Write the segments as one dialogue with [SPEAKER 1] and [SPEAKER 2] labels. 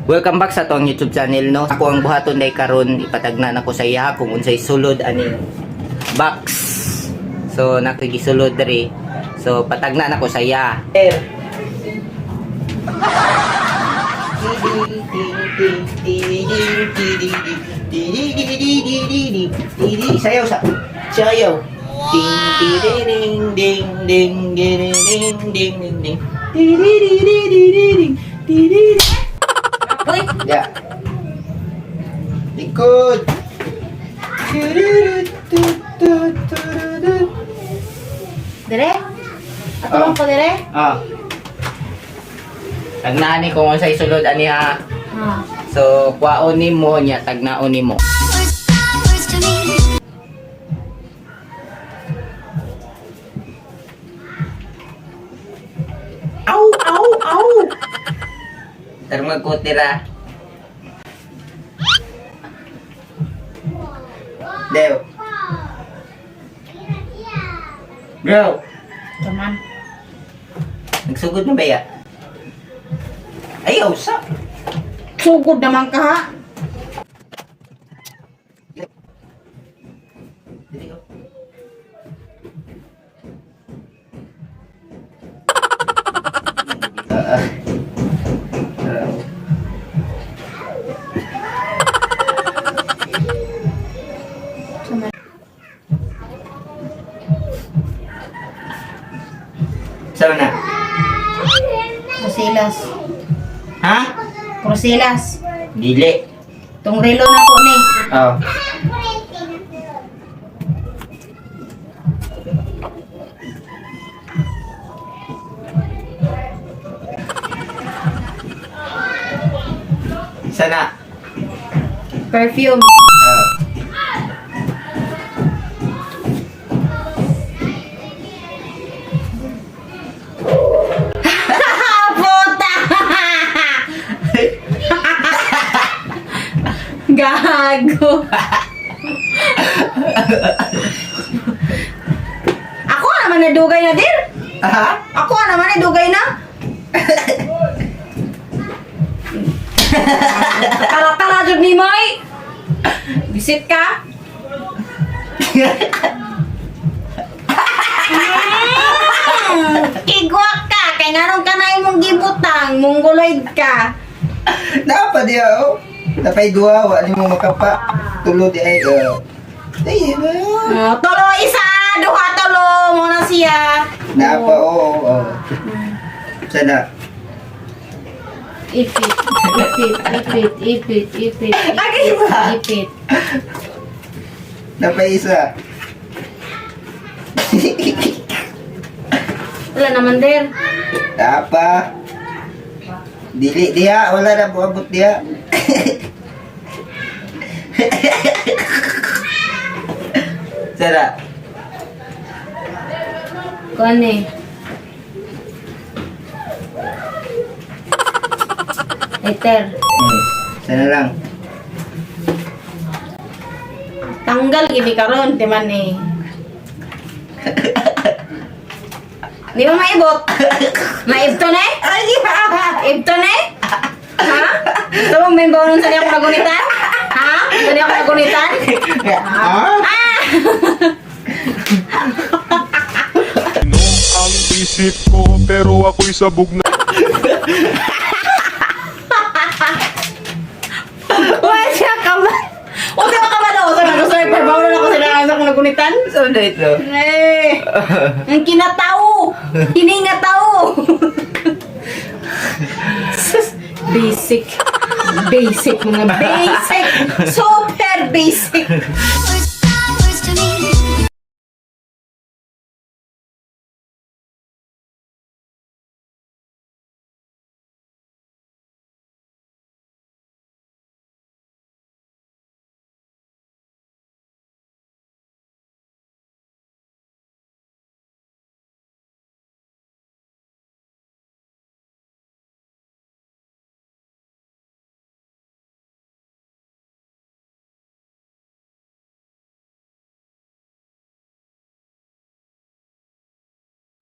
[SPEAKER 1] Welcome back sa atong YouTube channel, no. Ako ang buhaton day karon, ipatagna nako sa iya kung unsay sulod aning box. So nakigisulod diri. So patagna nako sa iya. Sayaw sa sayaw. Ding ding ding ding ding ding ding ding ding ding. Ding.
[SPEAKER 2] Uy,
[SPEAKER 1] Ya. Likod.
[SPEAKER 2] Dire? Ato lang ko dire?
[SPEAKER 1] Ah. Tagnaan ni kung unsay sulod ani ha.
[SPEAKER 2] Ha.
[SPEAKER 1] So kwaon nimo nya tagnaon nimo. Aw aw aw. Tarong magkutira. Leo. Bro,
[SPEAKER 2] Taman.
[SPEAKER 1] nagsugod na ba ya? Ay, usa.
[SPEAKER 2] Sugod naman ka ha.
[SPEAKER 1] Dili, oh. Ah, ah. Ah. Saan na?
[SPEAKER 2] Prosilas.
[SPEAKER 1] Ha?
[SPEAKER 2] Prosilas.
[SPEAKER 1] Dili.
[SPEAKER 2] Tong relo na ko ni.
[SPEAKER 1] Oh. Sana.
[SPEAKER 2] Perfume.
[SPEAKER 1] Oh.
[SPEAKER 2] Puta! Gago. Ako naman nadugay na dir.
[SPEAKER 1] Ha?
[SPEAKER 2] Ako naman nadugay na. Tara-tara jud ni Moy. Bisit ka. Kigwa ka kay nganong ka na imong gibutang, mongoloid ka.
[SPEAKER 1] Napa diya oh. Napay duha wa nimo makapa. Tulo di ay oh. Ay, ba?
[SPEAKER 2] Oh, tulo isa, duha tulo mo na siya.
[SPEAKER 1] Napa oh, oh. Sana.
[SPEAKER 3] Ipit, ipit, ipit, ipit, ipit,
[SPEAKER 1] Agay ba?
[SPEAKER 3] ipit.
[SPEAKER 1] Napay isa.
[SPEAKER 2] Wala naman der.
[SPEAKER 1] Napa. Dili diha, wala na buabot diha. Sana.
[SPEAKER 2] Kuan eh. Iter.
[SPEAKER 1] Sana lang.
[SPEAKER 2] Tanggal gini karon ti man eh. Di ba maibot? Maibto na eh?
[SPEAKER 1] Ay!
[SPEAKER 2] Ibto na eh? Ha? Ito bang may bawanan sa niya ako nagunitan? Ha? Sa niya ako nagunitan?
[SPEAKER 1] Ah?
[SPEAKER 2] Ah!
[SPEAKER 4] Inom ang isip ko pero ako'y sabog na.
[SPEAKER 2] Wala siya ka ba? O di ba ka ba daw? Sa gusto ay perbawanan ako sila sa akong nagunitan?
[SPEAKER 1] Saan na ito?
[SPEAKER 2] Eh! Ang kinatao! Kini nga tao! Sus, basic. Basic, mga basic! Super basic!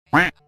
[SPEAKER 4] Quack.